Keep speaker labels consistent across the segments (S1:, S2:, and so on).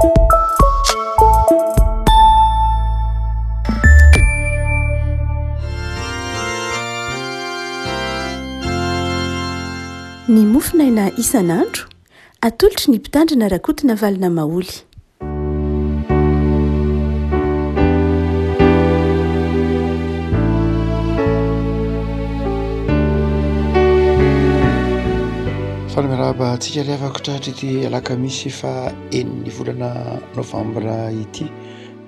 S1: Ny mofonaina isan'andro, atolotry ny Mpitandrina Rakotonavalona Maholy.
S2: Faly miarahaba antsika ry havako tratra ity alakamisy faha enin'ny volana novambra ity.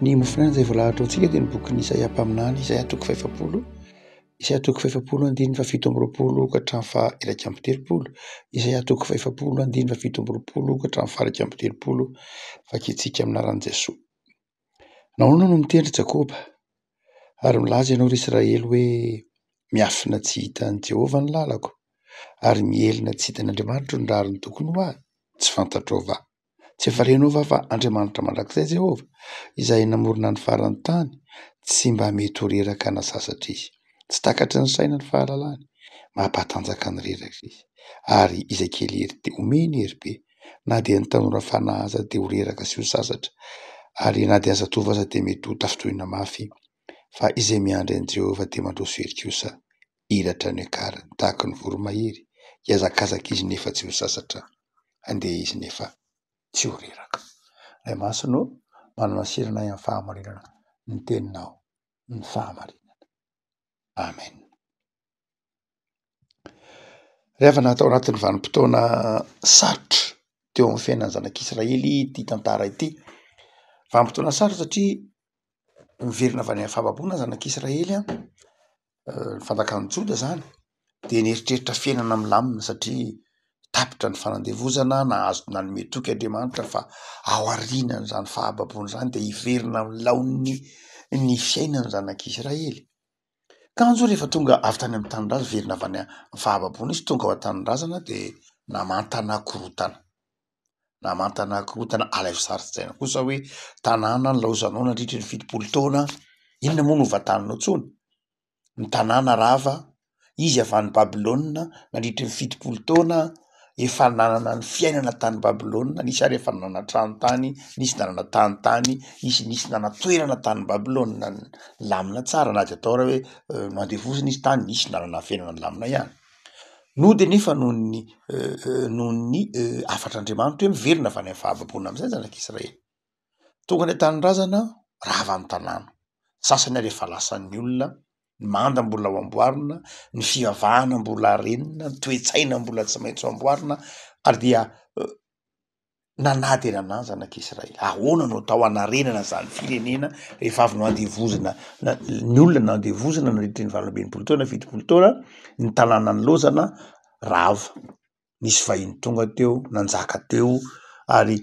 S2: Ny mofonaina izay voalahatra ho antsika dia ny bokin'i Isaia mpaminany, Isaia toko fahefapolo, Isaia toko fahefapolo andininy fahafito amby roapolo ka hatramin'ny faha-iraika amby telopolo, Isaia toko fahefapolo andininy fahafito amby roapolo ka hatramin'ny faha-iraika amby telopolo, vakintsika amin'ny anaran'i Jesoa. Nahoana no miteny ry Jakoba? Ary milaza ianao ry Israely hoe, Miafina tsy hitan'i Jehovah ny lalako, ary mihelina tsy hitan'Andriamanitro ny rariny tokony ho ahy. Tsy fantatrao va? Tsy efa renao va fa Andriamanitra mandrakizay Jehovah, izay namorona ny faran'ny tany? Tsy mba mety ho reraka na sasatra izy. Tsy takatry ny saina ny fahalalany. Mampatanjaka ny reraka izy, ary izay kely hery dia omeny hery be. Na dia ny tanora fanahy aza dia ho reraka sy ho sasatra, ary na dia zatovo aza dia mety ho tafintohina mafy. Fa izay miandry an'i Jehovah dia mandroso hery kosa, hilatra ny akariny tahaka ny voromahery, hihazakazaka izy nefa tsy ho sasatra, handeha izy nefa tsy ho reraka. Ray Masina ô, manana sirana ahy amin'ny fahamarinana ny teninao, ny fahamarinana. Amen. Ry havana, tao anatin'ny vanim-potoana sarotra teo amin'ny fiainan'ny zanak'Israely ity tantara ity. Vanim-potoana sarotra satria miverina avy any amin'ny fahababoana ny zanak'Israely an, ny fanjakan'i Joda zany de nieritreritra fiainana milamina satria tapitra ny fanandevozana, nahazo nanome toky Andriamanitra fa ao aorianan'izany fahababoana izany de hiverina amin'ny laoniny ny fiainan'ny zanak'Israely. Kanjo rehefa tonga avy tany amin'ny tanindrazana, velona avy any amin'ny fahababoana izy, tonga ao an-tanindrazana de namantana korontana, namantana korontana, alaivo sary an-tsaina kosa hoe tanàna nilaozanao nandritry ny 70 taona, inona moa no vantaninao intsony? Ny tanàna rava, izy avy any Babylona nandritry ny 70 taona, efa nanana ny fiainana tany Babylona, nisy ary efa nanana trano tany, nisy nanana tany tany, nisy nisy nanan-toerana tany Babylona nilamina tsara na dia atao ary hoe nandevozina izy tany, nisy nanana fiainana nilamina ihany. Nody anefa noho ny noho ny hafatr'Andriamanitra hoe miverina avy any amin'ny fahababoana amin'izay ny zanak'Israely. Tonga any an-tanindrazana, rava ny tanàna, sasany ary efa lasan'ny olona, ny manda mbola ho amboarina, ny fivavahana mbola harenina, ny toe-tsaina mbola tsy maintsy ho amboarina ary dia nanahy dia nanahy ny zanak'Israely. Ahoana no atao hanarenana izany firenena rehefa avy nandevozina, ny olona nandevozina nandritry ny 68 taona, 70 taona, ny tanàna nilaozana rava. Nisy vahiny tonga teo, nanjaka teo ary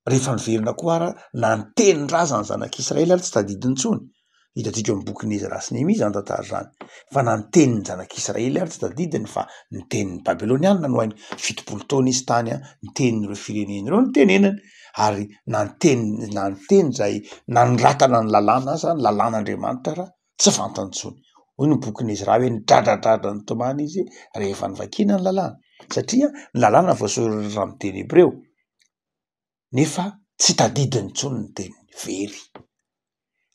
S2: rehefa niverina koa ara na ny tenin-drazan'ny zanak'Israely ary tsy tadidiny intsony. Hitantsika eo amin'ny bokin'i Ezra sy Nehemia izany tantara izany fa na ny tenin'ny zanak'Israely ary tsy tadidiny fa ny tenin'ny Babylonianina no hainy. 70 taona izy tany an, ny tenin'ireo firenena ireo no teneniny ary na ny teny na ny teny izay nanoratana ny lalàna aza, ny lalàn'Andriamanitra ara tsy fantany intsony. Hoy ny bokin'i Ezra hoe nidradradradra nitomany izy rehefa novakiana ny lalàna satria ny lalàna voasoratra amin'ny teny hebreo nefa tsy tadidiny intsony ny teniny, very.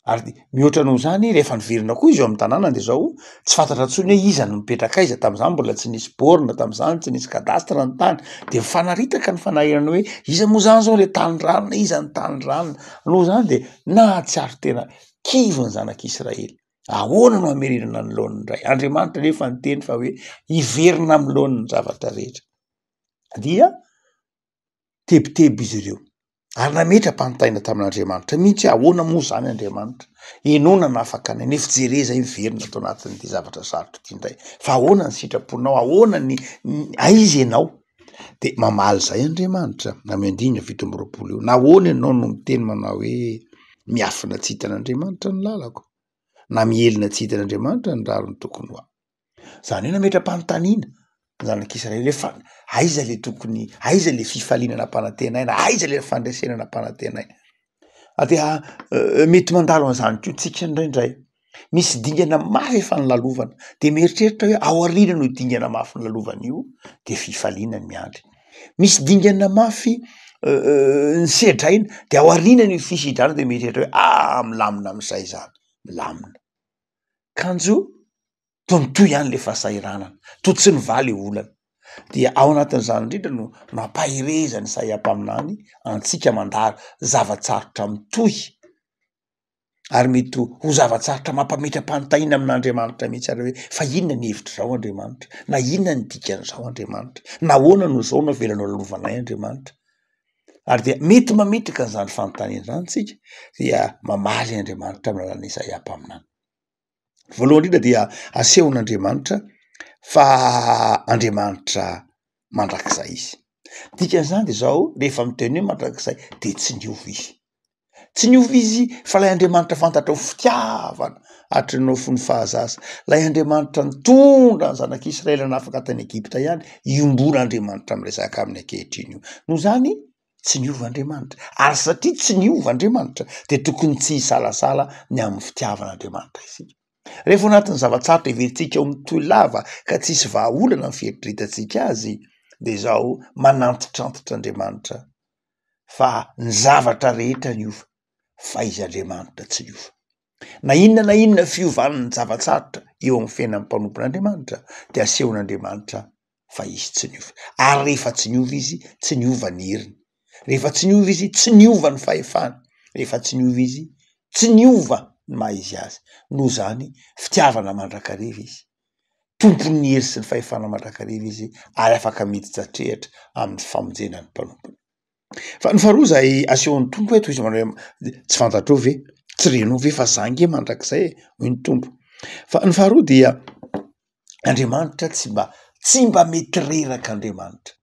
S2: Ary mihoatra noho izany rehefa niverina koa izy eo amin'ny tanàna de zao tsy fantatra intsony hoe iza no mipetraka aiza, tamin'izany mbola tsy nisy borne, tamin'izany tsy nisy cadastre ny tany, de mifanaritaka ny fanahirana hoe iza moa zany zao le tany ranona, iza ny tany ranona, noho izany de nahatsiaro tena kivy ny zanak'Israely. Ahoana no hamerenana ny laoniny indray? Andriamanitra anefa niteny fa hoe hiverina amin'ny laoniny ny zavatra rehetra. Dia tebiteby izy ireo ary nametra-panontaniana tamin'Andriamanitra mihitsy hoe ahoana moa izany Andriamanitra? Ianao nanafaka anay nefa jere izay miverina ato anatin'ity zavatra sarotra ity indray. Fa ahoana ny sitraponao? Ahoana ny, ny aiza ianao? De mamaly izay Andriamanitra amin'ny andininy 27 eo, nahoana ianao no miteny manao hoe miafina tsy hitan'Andriamanitra ny lalako na mihelina tsy hitan'Andriamanitra ny rariny tokony ho ahy? Zany hoe nametra-panontaniana ny zanak'Israely hoe fa aiza le tokony, aiza le fifaliana nampanantenaina, aiza le fandresena nampanantenaina? Dia mety mandalo an'izany koa tsika indraindray. Misy dingana mafy efa nolalovana de mieritreritra hoe ao aoriana io dingana mafy nolalovana io de fifaliana ny miandry. Misy dingana mafy. Nisedraina de ao aorianan'io fisedrana de mieritreritra hoe ah milamina am'zay zany, milamina. Kanjo toa mitohy ihany le fahasahiranana, toa tsy nivaha le olana. Dia ao anatin'izany indrindra no nampaherezan'i Isaia mpaminany antsika mandalo zava-tsarotra mitohy. Ary mety ho zava-tsarotra mampametra-panontaniana amin'Andriamanitra mihitsy ary hoe fa inona ny hevitr'izao Andriamanitra? Na inona ny dikan'izao Andriamanitra? Nahoana no izao no avelanao lalovanay Andriamanitra? Ary dia mety mametraka an'izany fanontaniana izany tsika, dia mamaly Andriamanitra amin'ny alalan'i Isaia mpaminany. Voalohany indrindra dia asehon'Andriamanitra fa Andriamanitra mandrakizay izy. Dikan'izany de zao, rehefa miteny hoe mandrakizay de tsy niova izy. Tsy niova izy fa lay Andriamanitra fantatrao fitiavana hatry ny nofy ny fahazaza, lay Andriamanitra nitondra ny zanak'Israely nanafaka tany Egypta ihany, io mbola Andriamanitra miresaka aminy ankehitriny io. Noho izany tsy niova Andriamanitra, ary satria tsy niova Andriamanitra de tokony tsy hisalasala ny amin'ny fitiavan'Andriamanitra isika. Rehefa ao anatin'ny zava-tsarotra heverintsika ho mitohy lava ka tsisy vahaolana ny fieritreretantsika azy de izao manantitrantitra Andriamanitra fa ny zavatra rehetra niova fa izy Andriamanitra tsy niova. Na inona na inona fiovan'ny zava-tsarotra eo amin'ny fiainan'ny mpanompon'Andriamanitra dia asehon'Andriamanitra fa izy tsy niova. Ary rehefa tsy niova izy, tsy niova ny heriny. Rehefa tsy niova izy, tsy niova ny fahefany. Rehefa tsy niova izy, tsy niova ny maha izy azy. Noho izany, fitiavana mandrakariva izy. Tompon'ny hery sy ny fahefana mandrakariva izy ary afaka miditra an-tsehatra amin'ny famonjena ny mpanompony. Fa ny faharoa izay asehon'ny Tompo eto, izy manao hoe tsy fantatrao ve, tsy renao ve fa za ange mandrakizay e, hoy ny Tompo. Fa ny faharoa dia Andriamanitra tsy mba tsy mba mety reraka Andriamanitra.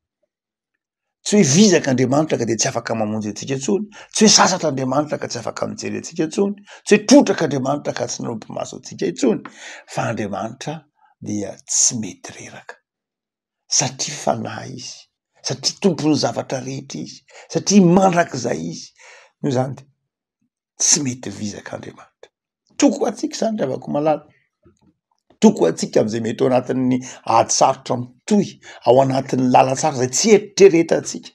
S2: Tsy hoe vizaka Andriamanitra ka de tsy afaka mamonjy antsika intsony, tsy hoe sasatra Andriamanitra ka tsy afaka mijery antsika intsony, tsy hoe trotraka Andriamanitra ka tsy nanopy maso antsika intsony, fa Andriamanitra dia tsy mety reraka satria fanahy izy, satria tompon'ny zavatra rehetra izy, satria mandrakizay izy, noho izany de tsy mety vizaka Andriamanitra. Toko ho antsika izany ry havako malala, toko ho antsika amin'izay mety ao anatin'ny ady sarotra mitohy, ao anatin'ny lalan-tsarotra izay tsy eritreretantsika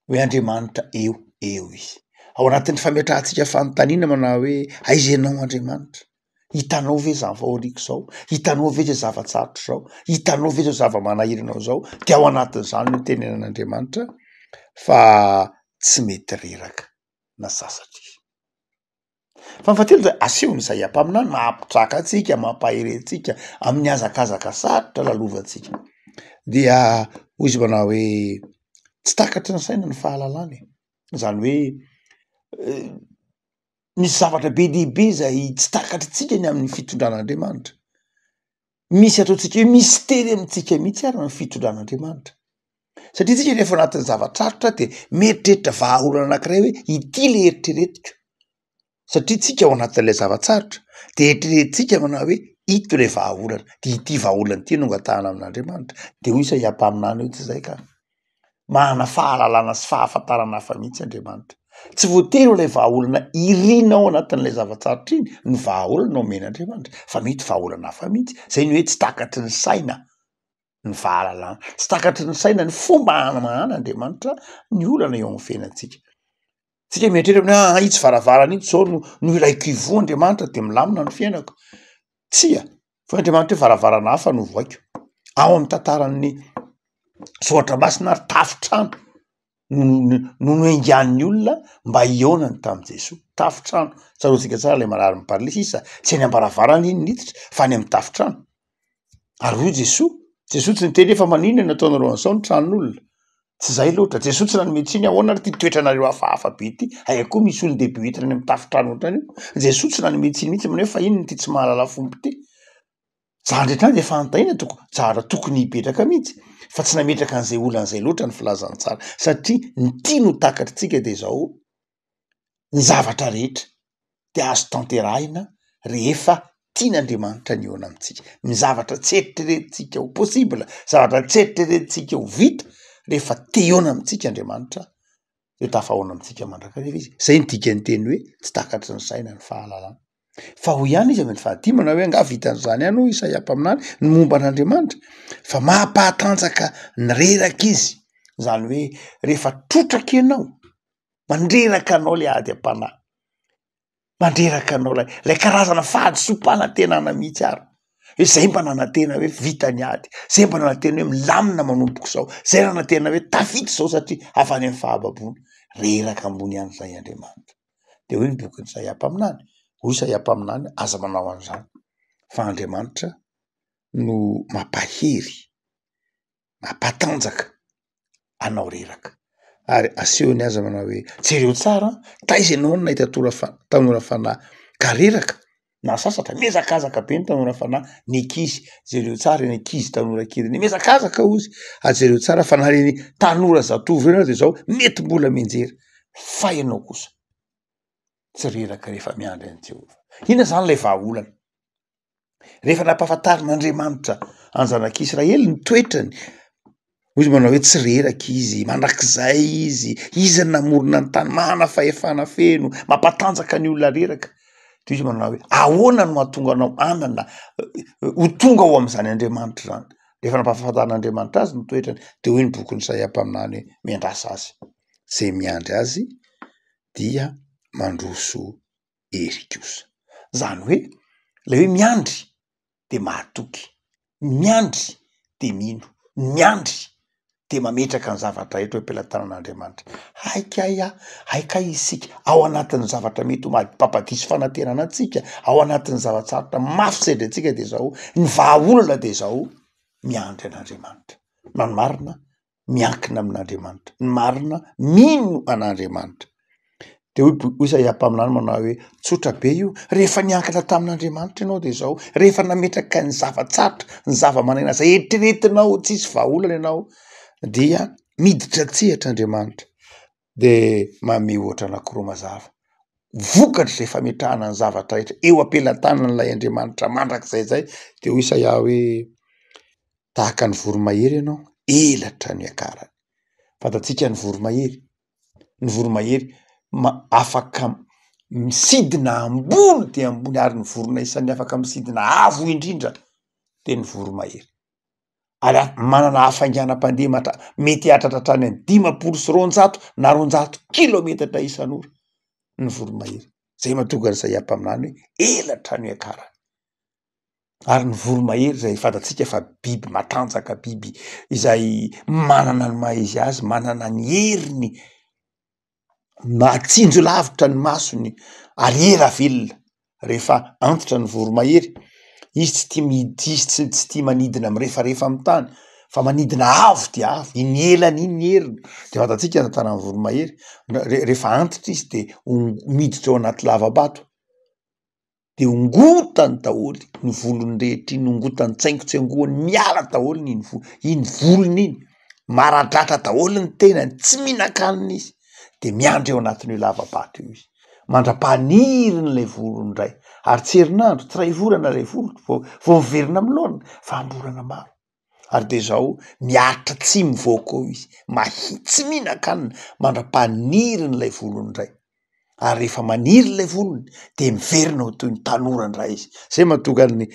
S2: hoe Andriamanitra eo, eo izy. Ao anatin'ny fametrahantsika fanontaniana manao hoe aiza ianao Andriamanitra? Hitanao ve izany fahoriako izao? Hitanao ve izao zava-tsarotra izao? Hitanao ve izao zava-manahirana izao? De ao anatin'izany no itenenan'Andriamanitra fa tsy mety reraka na sasatra izy. Fa ny fahatelo dia asehony izay mpaminany mampitraka antsika, mampahery antsika amin'ny hazakazaka sarotra lalovantsika. Dia hoy izy manao hoe tsy takatry ny saina ny fahalalana e, zany hoe misy zavatra be dia be izay tsy takatritsika ny amin'ny fitondran'Andriamanitra. Misy ataontsika hoe mistery amintsika mihitsy ary ny fitondran'Andriamanitra. Satria tsika rehefa anatin'ny zava-tsarotra de mieritreritra vahaolana anankiray hoe ity le eritreretiko. Satria tsika ao anatin'ilay zava-tsarotra de eritreretintsika manao hoe ito le vahaolana, de ity vahaolana ity no angatahana amin'Andriamanitra. De hoy Isaia mpaminany hoe tsy zay ka. Manana fahalalana sy fahafantarana hafa mihitsy Andriamanitra. Tsy voatery ho ilay vahaolana irinao ao anatin'ilay zava-tsarotra iny ny vahaolana omen'Andriamanitra, fa mety vahaolana hafa mihitsy. Zay ny hoe tsy takatry ny saina ny fahalalana, tsy takatry ny saina ny fomba hamahan'Andriamanitra ny olana eo amin'ny fiainantsika. Tsika mieritreritra hoe ah itsy varavarana itsy zao no no ilaiko hivoha Andriamanitra de milamina ny fiainako. Tsia, fa Andriamanitra hoe varavarana hafa no vohaiko. Ao amin'ny tantaran'ny soratra masina ary tafotrano no no noengan'ny olona mba hihaonany tamin'i Jesoa. Tafotrano, tsaroantsika tsara ilay marary miparalysisa, tsy eny am-baravarana iny niditra fa any amin'ny tafotrano. Ary hoy Jesoa, Jesoa tsy niteny hoe fa maninona no ataonareo an'izao ny tranon'olona? Tsy zay loatra, Jesoa tsy nanome tsiny ahoana ary ty toetranareo hafahafa be ty, aiza koa misy olon-dehibe entina any amin'ny tafotrano ohatran'io? Jesoa tsy nanome tsiny mihitsy manao hoe fa inona ity tsy mahalala fomba ity? Zany rehetra zany de fanontaniana toko- zara tokony hipetraka mihitsy fa tsy nametraka an'izay olana izay loatra ny filazantsara satria ny tiany ho takatritsika de zao, ny zavatra rehetra de azo tanterahina rehefa tian'Andriamanitra ny hihaona amintsika, ny zavatra tsy eritreretintsika ho possible, zavatra tsy eritreretintsika ho vita, rehefa te hihaona amintsika Andriamanitra de tafahaona amintsika mandrakariva izy, zay ny dikan'ny teny hoe tsy takatry ny saina ny fahalalana. Fa hoy ihany izy amin'ny fahadimy na hoe angaha vitan'izany ihany hoy Isaia mpaminany ny momba an'Andriamanitra fa mampahatanjaka ny reraka izy. Zany hoe rehefa trotraka ianao, mandreraka anao le ady am-panahy, mandreraka anao lay lay karazana fahadisoam-panantenana mihitsy ary hoe zay mba nanantena hoe vita ny ady, zay mba nanantena hoe milamina manomboka izao, zay nanantena hoe tafita izao satria avy any amin'ny fahababoana, reraka ambony ihany zay Andriamanitra. De hoy ny bokin'i Isaia mpaminany, hoy Isaia mpaminany aza manao an'izany fa Andriamanitra no mampahery, mampatanjaka anao reraka ary asehony aza manao hoe jereo tsara an, taiza ianao no nahita tora fa- tanora fanahy ka reraka na sasatra, mihazakazaka be ny tanora fanahy, ny ankizy jereo tsara ny ankizy tanora kely ireny mihazakazaka hozy, ary jereo tsara fa na reny tanora zatovo reny aza zao mety mbola mianjera fa ianao kosa tsy reraka rehefa miandry an'i Jehovah. Inona zany lay vahaolana? Rehefa nampahafantarin'Andriamanitra any zanak'Israely ny toetrany, hoy izy manao hoe tsy reraka izy, mandrakizay izy, izy no namorona ny tany, manana fahefana feno, mampatanjaka ny olona reraka. De izy manao hoe ahoana no mahatonga anao hanana, ho tonga ao amin'izany Andriamanitra izany. Rehefa nampahafantarin'Andriamanitra azy ny toetrany, de hoy ny bokin'i Isaia mpaminany hoe miandrasa azy, zay miandry azy dia mandroso hery kosa. Zany hoe le hoe miandry de mahatoky, miandry de mino, miandry de mametraka ny zavatra rehetra eo am-pelatanan'Andriamanitra. Hay kay ah, hay kay isika ao anatin'ny zavatra mety ho maha- mampadiso fanantenana antsika, ao anatin'ny zava-tsarotra mafy sedraintsika de zao, ny vahaolana de zao, miandry an'Andriamanitra. Na ny marina miankina amin'Andriamanitra, ny marina mino an'Andriamanitra. De hoy bo- hoy Isaia mpaminany manao hoe tsotra be io, rehefa niankina tamin'Andriamanitra ianao de zao, rehefa nametraka ny zava-tsarotra, ny zava-manahirana zay eritreretinao tsisy vahaolana ianao dia miditra an-tsehatra Andriamanitra de manome ohatra anankiroa mazava, vokatr'izay fametrahana ny zavatra rehetra eo am-pelatanan'ilay Andriamanitra mandrakizay zay de hoy Isaia hoe. Tahaka ny voromahery ianao, elatra no iakarany. Fantatsika ny voromahery, ny voromahery ma- afaka misidina ambony dia ambony ary ny vorona isan'ny afaka misidina avo indrindra de ny voromahery. Ary a- manana hafainganam-pandeha matra- mety hahatratra hatrany amin'ny 250 na 200 kilometatra isan'ora ny voromahery. Zay mahatonga an'izay mpaminany hoe elatra no iakarany. Ary ny voromahery izay fantatsika fa biby matanjaka, biby izay manana ny maha izy azy, manana ny heriny, mahatsinjo lavitra ny masony ary ela velona. Rehefa antitra ny voromahery, izy tsy tia midi-, izy tsy tsy tia manidina mirefarefa amy tany fa manidina avo dia avo, iny elany iny ny heriny, de fantatsika ny tantaran'ny voromahery, re- rehefa antitra izy de o- miditra ao anaty lava-bato. de ongotany daholo ny volony rehetra iny, ongotany tsaingotsaingohany miala daholo ny iny vo- iny volony iny, maradratra daholo ny tenany, tsy mihinan-kanina izy, de miandry ao anatin'io lava-bato io izy mandra-paniriny lay volony indray, ary tsy herinandro, tsy ray volana lay volo vao vao miverina amy laoniny fa am-bolana maro. Ary de zao miaritra tsy mivoaka ao izy, mahi- tsy mihinan-kanina mandra-paniriny lay volony indray, ary rehefa maniry lay volony de miverina ho toy ny tanora indray izy, zay mahatonga ny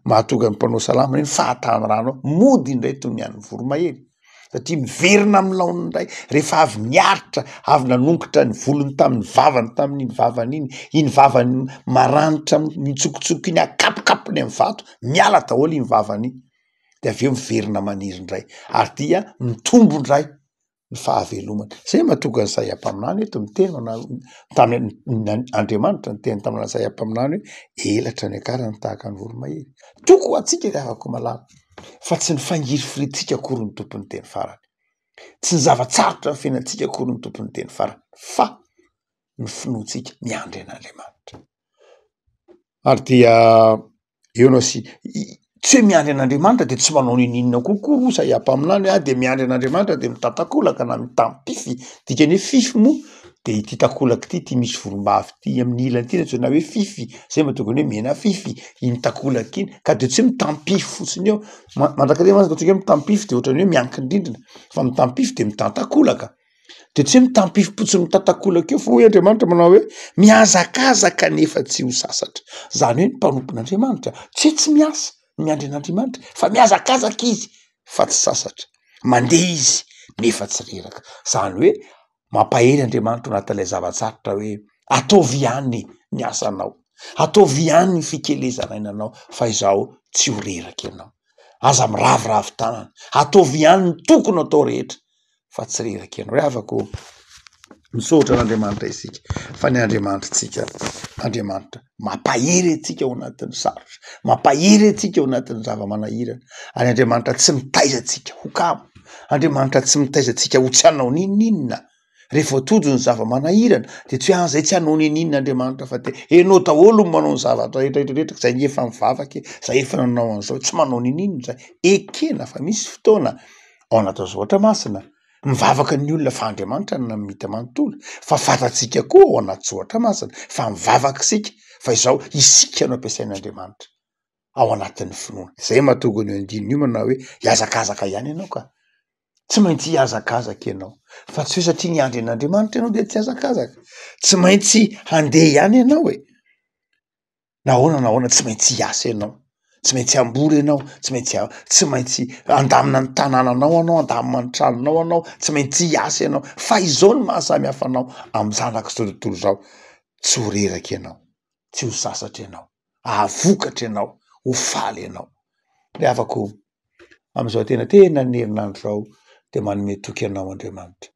S2: mahatonga ny mpanao salamo reny fahatanorana ao mody indray toy ny an'ny voromahery satria miverina amy laoniny indray rehefa avy niaritra, avy nanongotra ny volony tamin'ny vavany tamin'iny vavany iny, iny vavany maranitra mitsokotsoko iny akapokapony amy vato, miala daholo iny vavany iny de avy eo miverina maniry indray ary dia mitombo indray ny fahavelomana. Zay mahatonga an'i Isaia mpaminany eto miteny manao tany Andriamanitra niteny tamin'i Isaia mpaminany hoe elatra niakarany tahaka ny voromahery. Toko ho antsika ry havako malala fa tsy ny fangirifirintsika akory ny tompon'ny teny farany, tsy ny zava-tsarotra ny fiainantsika akory ny tompon'ny teny farany fa ny finoantsika miandry an'Andriamanitra. Ary dia eo no asi- tsy hoe miandry an'Andriamanitra de tsy manao ninoninona kokoa roa Isaia mpaminany hoe ah de miandry an'Andriamanitra de mitan-takolaka na mitam-pify, dikany hoe fify moa de ity takolaka ity, ty misy volombava ity amin'ny ilany ity no antsoina hoe fify, zay mahatonga ny hoe mena fify, iny takolaka iny, ka de tsy hoe mitampify fotsiny eo, ma- mandrakariva mantsy ataontsika hoe mitampify de ohatran'ny hoe miankin-drindrina fa mitampify de mitan-takolaka. De tsy hoe mitampifim-potsiny mitatakolaka eo fa hoy Andriamanitra manao hoe mihazakazaka nefa tsy ho sasatra. Zany hoe ny mpanompon'Andriamanitra tsy hoe tsy miasa, miandry an'Andriamanitra fa mihazakazaka izy fa tsy sasatra. Mandeha izy nefa tsy reraka. Zany hoe mampahery Andriamanitra ao anatin'ilay zava-tsarotra hoe ataovy ihany ny asanao, ataovy ihany ny fikelezana ainanao fa izaho tsy ho reraka ianao. Aza miraviravy tanana, ataovy ihany ny tokony atao rehetra fa tsy reraka ianao. Ry havako ô, misaotra an'Andriamanitra isika fa ny Andriamanitritsika, Andriamanitra mampahery antsika ao anatin'ny sarotra, mampahery antsika ao anatin'ny zava-manahirana, ary Andriamanitra tsy mitaiza antsika ho kamo, Andriamanitra tsy mitaiza antsika ho tsy hanao n'inon'inona. Rehefa tojo ny zava-manahirana de tsy hoe ah zay tsy hanao n'inon'inona Andriamanitra fa de enao daholo no manao ny zavatra rehetra rehetra rehetra, zay nge efa nivavaka e, zay efa nanao an'izao, tsy manao n'inon'inona zay. Ekena fa misy fotoana ao anatin'ny soratra masina, mivavaka ny olona fa Andriamanitra no namita manontolo, fa fantatsika koa ao anaty soratra masina fa mivavaka isika fa izao isika no ampiasain'Andriamanitra ao anatin'ny finoana. Zay mahatonga an'io andininy io manao hoe hihazakazaka ihany ianao ka, tsy maintsy hihazakazaka ianao fa tsy hoe satria niandry an'Andriamanitra ianao de tsy hihazakazaka, tsy maintsy handeha ihany ianao e. Na ahoana na ahoana tsy maintsy hiasa ianao, tsy maintsy hamboly ianao, tsy maintsy tsy maintsy handamina ny tanànanao anao, handamina ny tranonao anao, tsy maintsy hiasa ianao. Fa izao no maha samy hafa anao amin'ny zanak'izao tontolo izao, tsy ho reraka ianao, tsy ho sasatra ianao, hahavokatra ianao, ho faly ianao. Ry havako ô, amin'izao antenatenan'ny herinandro izao dia manome toky anao Andriamanitra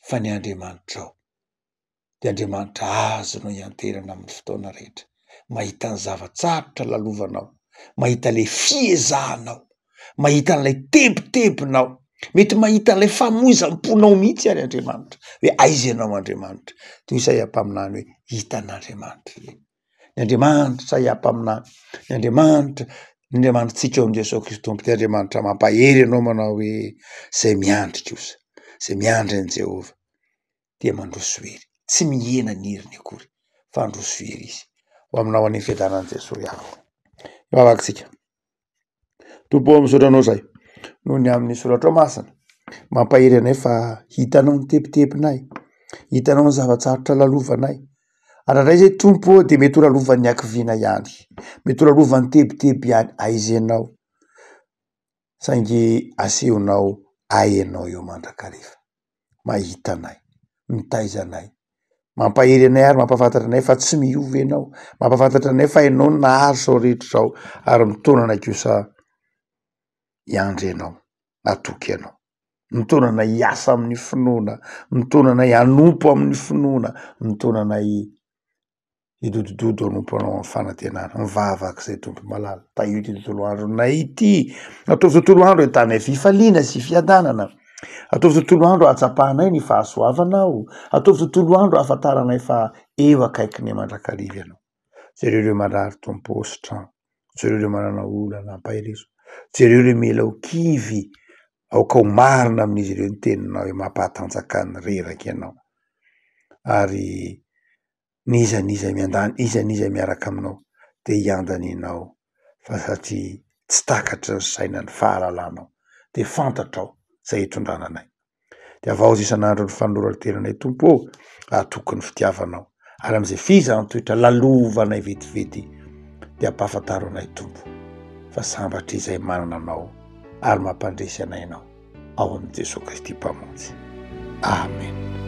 S2: fa ny Andriamanitrao dia Andriamanitra azonao ianteherana amin'ny fotoana rehetra, mahita ny zava-tsarotra lalovanao, mahita ilay fiezahanao, mahita an'ilay tebitebinao, mety mahita an'ilay famoizam-ponao mihitsy ary Andriamanitra, hoe aiza ianao Andriamanitra? Toy Isaia mpaminany hoe hitan'Andriamanitra ve? Ny Andriamanitra Isaia mpaminany, ny Andriamanitra, ny Andriamanitritsika eo amin'i Jesoa Kristy Tompo, dia Andriamanitra mampahery anao manao hoe zay miandry kosa, zay miandry an'i Jehovah. dia mandroso hery, tsy mihena ny heriny akory fa handroso hery izy. Ho aminao anie ny fiadanan'i Jesoa Yahweh. Hivavaka isika. Tompo ô, misaotra anao izahay noho ny amin'ny soratrao masina. Mampahery anay fa hitanao ny tebitebinay, hitanao ny zava-tsarotra lalovanay. Ary indray izay Tompo ô dia mety ho lalovan'ny hakiviana ihany, mety ho lalovan'ny tebiteby ihany, aiza ianao? Saingy asehonao ahy ianao eo mandrakariva. Mahita anay, mitaiza anay, mampahery anay ary mampahafantatra anay fa tsy miova ianao, mampahafantatra anay fa ianao no nahary izao rehetra izao ary mitaona anay kosa hiandry anao, hatoky anao. Mitaona anay hiasa amin'ny finoana, mitaona anay hanompo amin'ny finoana, mitaona anay Hidodododo hanompo Anao amin'ny fanantenana. Mivavaka izay Tompo malala. Tahio ity tontolo andronay ity. Ataovy tontolo andro ahitanay fifaliana sy fiadanana. Ataovy tontolo andro ahatsapanay ny fahasoavanao. Ataovy tontolo andro ahafantaranay fa eo akaikinay mandrakariva Ianao. Jereo ireo marary Tompo ô, sitrano. Jereo ireo manana olana, ampaherezo. Jereo ireo mila ho kivy, aoka ho marina amin'izy ireo ny teninao hoe mampahatanjaka ny reraka Ianao. Ary n'iza n'iza miandany, iza n'iza miaraka aminao de hiandanianao fa satria tsy takatry ny saina ny fahalalanao de fantatrao zay hitondrana anay. De havaozy isan'andro ny fanoloran-tenanay Tompo ô, ahatoky ny fitiavanao ary amin'izay fizaham-toetra lalovanay vetivety de ampahafantaro anay Tompo fa sambatra izay manana anao ary mampandresy anay ianao. ao amin'i Jesoa Kristy Mpamonjy. Amen.